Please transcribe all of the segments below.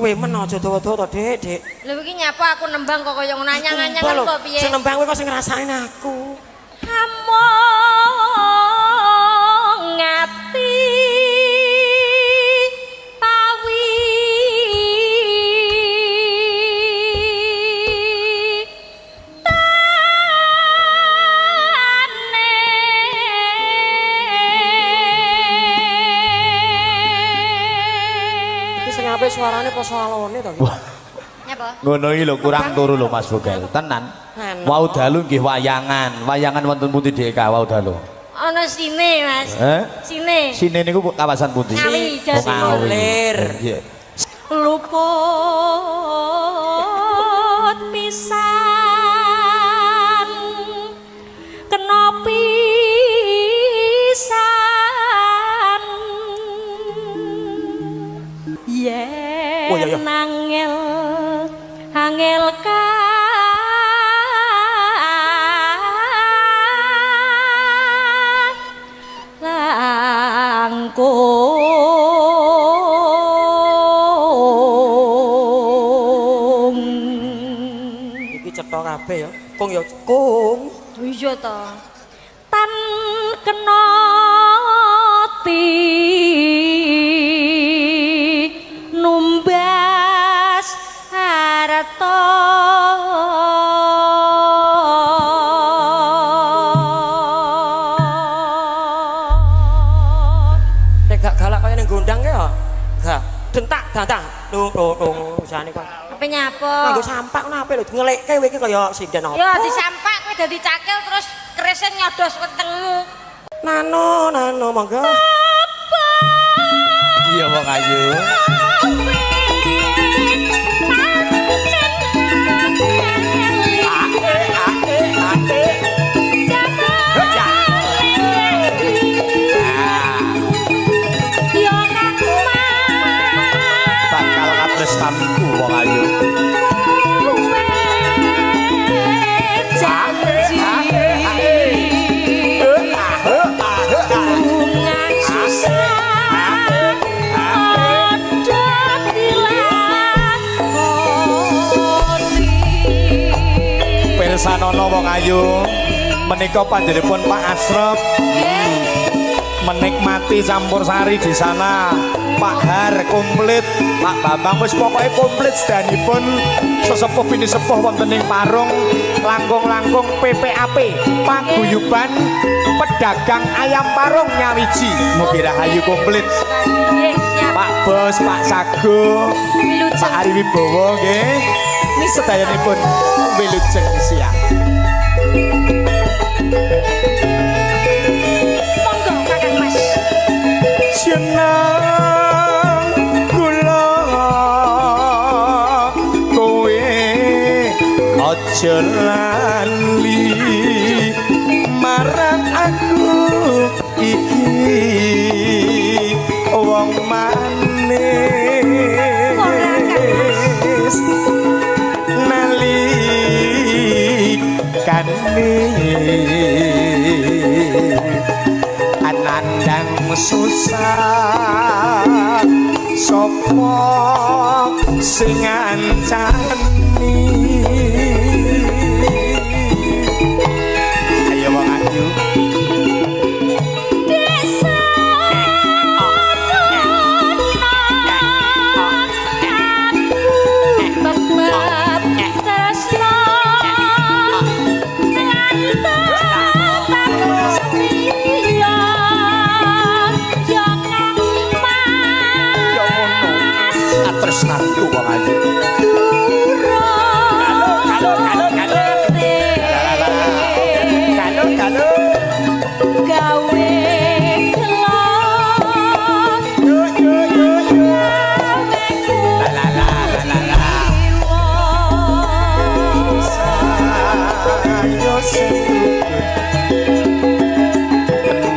Suwe men aja dawa-dawa to, Dik, Dik. Lho iki nyapa aku nembang kok kaya ngono anyang-anyangan kok piye? Sing nembang kowe kok sing ngrasakne aku. Among ati pawi tane. Iki sing apik suarane apa alone to iki? Nyapa? Ngono iki lho kurang turu lho Mas Bogel. Tenan. Anu. Wau dalu nggih wayangan. Wayangan wonten pundi DK wau dalu? Ana sine, Mas. Eh? Sine. Sine niku kawasan pundi? Ngawi, Oh, Jawa Ngawi. Lir. Iya. Luput pisan kena pisan Oh, iya, iya. yen angel angel langkung. Iki cetha kabeh ya. Kung ya kung. Iya to. Tan kena ti numbas harta. Nek gak galak kaya ning gondang ke ya. Gak. Dentak dantang. Dung dung dung jane kok. Apa nyapa? Nganggo sampak ngono apik lho ngelekke kowe iki kaya sinden apa. Ya disampak kowe dadi cakil terus kerise nyodos wetengmu. Nano nano monggo. Iya wong ayu. Bakal katresnanku wong ayu. Pirsanono wong ayu. Menika panjenenganipun Pak Asrep menikmati campur sari di sana. Pak Har komplit, Pak Bambang wis pokoke komplit sedanipun sesepuh pinisepuh wonten ing Parung langkung-langkung PPAP Paguyuban Pedagang Ayam Parung Nyawiji. Mugi rahayu komplit. Pak Bos, Pak Sago, Pak Ari Wibowo nggih. Sedayanipun wilujeng siang. Monggo Kakang Mas. Jeneng kula kowe aja lali marang aku iki wong manis nalikane anandang susah sapa sing ngancani. Ayo wong ayu. Desa aku tetep tresno lan tetep setia ya Kang Ya ngono Mas. Katresnanku wong ayu. Galo galo galo galo. Galo galo. Gawe gelo. Yo yo yo yo. La la la la la. Ayo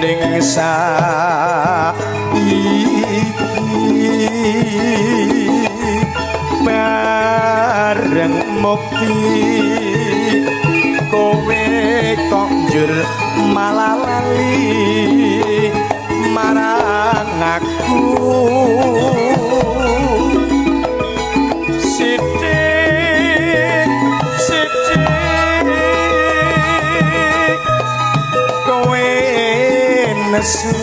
ning saiki bareng mukti kowe kok njur malah lali marang aku. Sithik sithik kowe nesu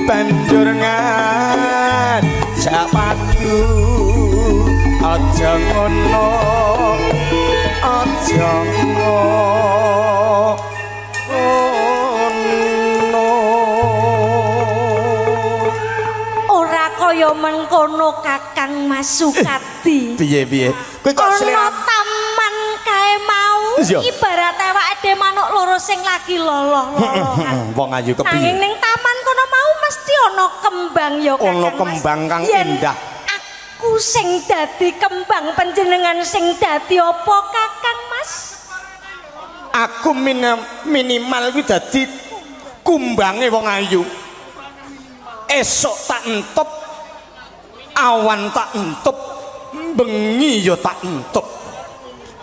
banjur ngajak padu. Aja ngono, aja ngono. Ora kaya mengkono Kakang Mas Sukadi. Piye piye? Kowe kok Ana selera taman kae mau ibarat awake dhewe manuk loro sing lagi loloh-lolohan. Wong ayu Nanging kepiye? ning taman kono mau mesti ana kembang ya Kakang Ana Mas. kembang kang Yen indah. Aku sing dadi kembang, panjenengan sing dadi apa Kakang Mas? Aku minimal kuwi dadi kumbange wong ayu. Esuk tak entup, awan tak entup, bengi ya tak entup.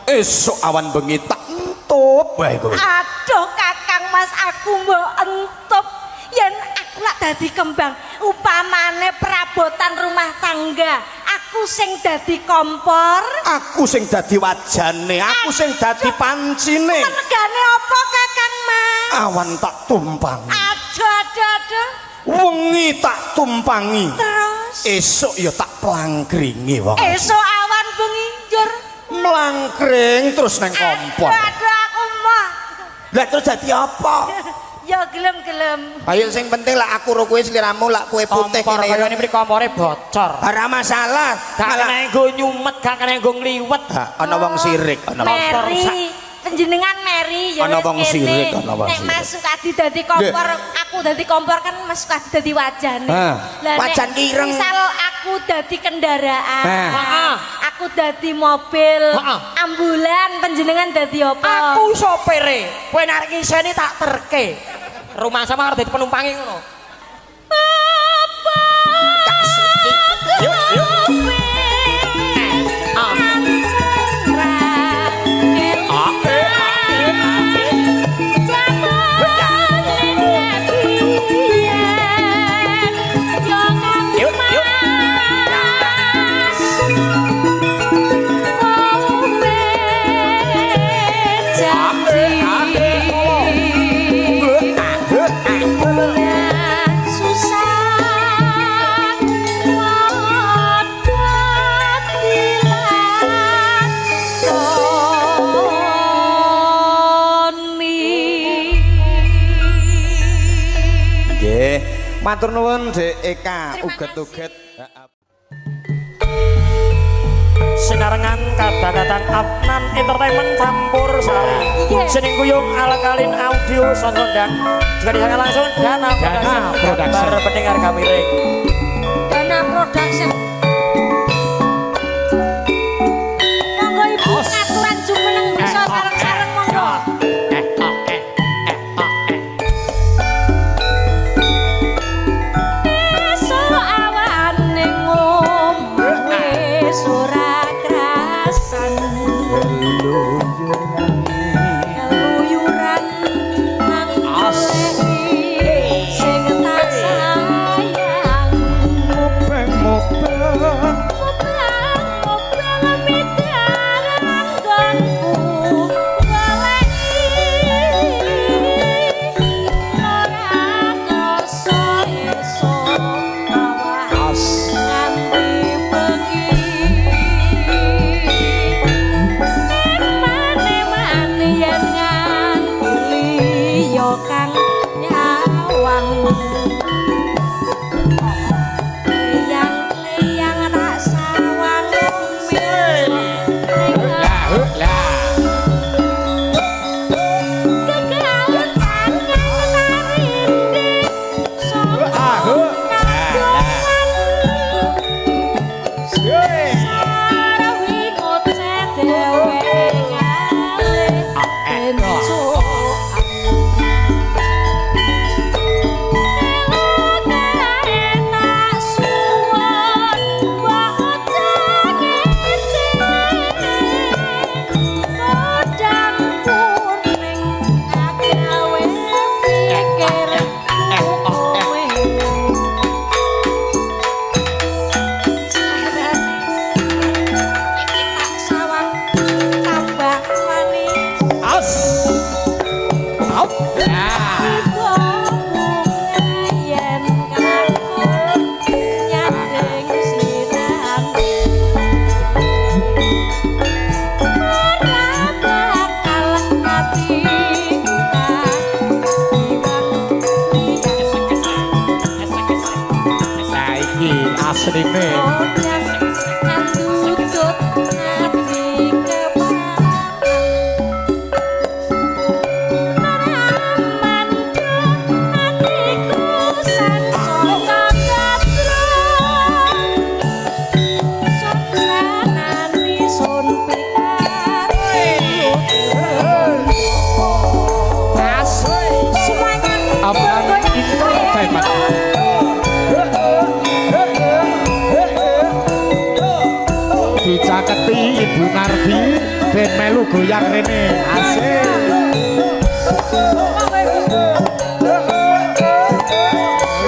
Esuk awan bengi tak entup wae kowe. Aduh Kakang Mas, aku mbok entup. Yen aku lak dadi kembang, upamane perabotan rumah tangga, aku sing dadi kompor, Aku sing dadi wajane, aku sing dadi pancine. Regane apa Kakang Mas? Awan tak tumpangi, Aduh aduh aduh. wengi tak tumpangi. Terus Esuk ya tak plangkringi wong. esuk awan bengi njur Mlangkring terus nang kompor. Aduh aduh aku mah. Lah terus dadi apa? Ya gelem-gelem. Ayo sing penting lah aku ro kowe sliramu lak kowe putih Kompor kene. kaya ngene mriki kompore bocor. Ora masalah. Gak Malah kena nggo nyumet, gak kena nggo ngliwet. Ana wong sirik, ana wong Mary, panjenengan Mary ya Ana wis wong kene. sirik, ana wong Nek sirik. Mas Sukadi dadi kompor, aku dadi kompor kan Mas Sukadi dadi wajane. Ah. Lah nek Wajan ireng. Misal aku dadi kendaraan, Ah. aku dadi mobil, Ah. ambulan, panjenengan dadi apa? Aku sopire. Kowe nek arep ngiseni tak terke. Rumah sama arep dadi penumpange ngono. Yuk, yuk. Ah. Yuk, yuk. Nggih. Matur nuwun Dek Eka, uget-uget. Sinarengan kadang-kadang Afnan Entertainment campur sari. Iya. Sening kuyung ala kalin audio sound kondang. Juga disangka langsung Dana Production. Production. Kabar pendengar kami ring. Dana Production. Monggo Ibu ngaturan jumeneng bisa sareng-sareng monggo. Esuk awane ngombe ora krasan. Keluyuran nang goleki sing tak sayang. Mubeng-mubeng. Mubeng-mubeng midaran nggonku goleki. Ora krasa esuk awan nganti bengi. Emane-mane yen nganti liya kang nyawang. Leyang-leyang tak sawang Lah, lah. Kegalut tangan tarinde Ah, hu. kandungan Sarawi ngoceh dhewe ngalih bencukan. Au. Ah. Yen kelakon nyanding sliramu ora bakal ati Nah iki asline. Andutut ati kepapan Mandut atiku sansaya kadro Sun sanani sun pikat Semuanya Abang goyang, Entertainment. Dicaketi Ibu Nardi ben melu goyang rene. Asik.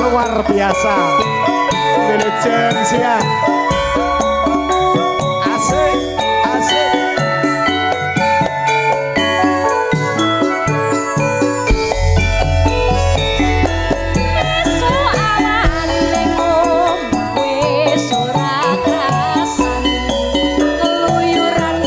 Luar biasa. Wilujeng siang. Asik, asik. Esuk awan ning omah wis ora krasan. Keluyuran,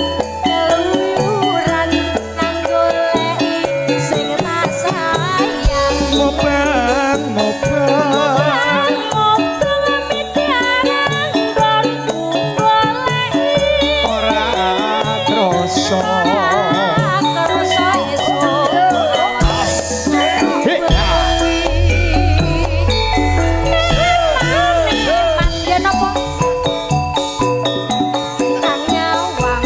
keluyuran nang goleki sing tak sayang. Mobang, mobang. Mobang mikiran nggonku goleki. Ora krasa. Krasa esuk awan Hei. Ya napa? Kang nyawang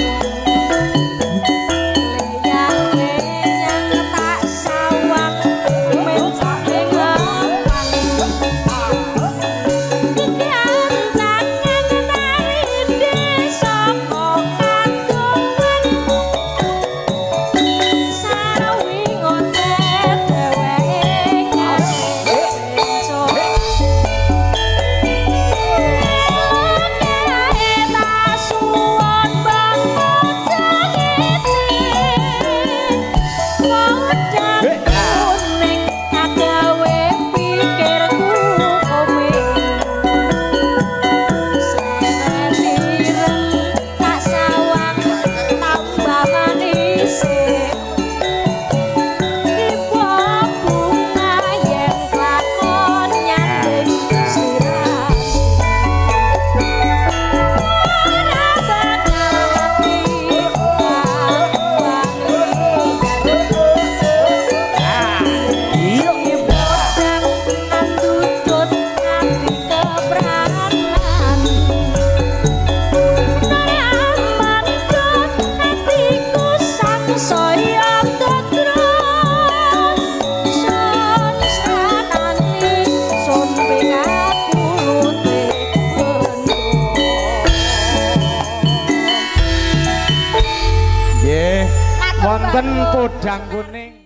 leyang-leyang tak sawang mentok ing ngepang. Gegantangan nari desa kok kadohan. Sawi ngotet dheweke ngasih. Bunga yen kelakon nyanding sliramu ora bakal ati Iya. Bodang andutut ati kepranan Ora mandut atiku sangsaya tetro Sun sanani sun pikakulute bendo. Nggih. Wonten podang kuning.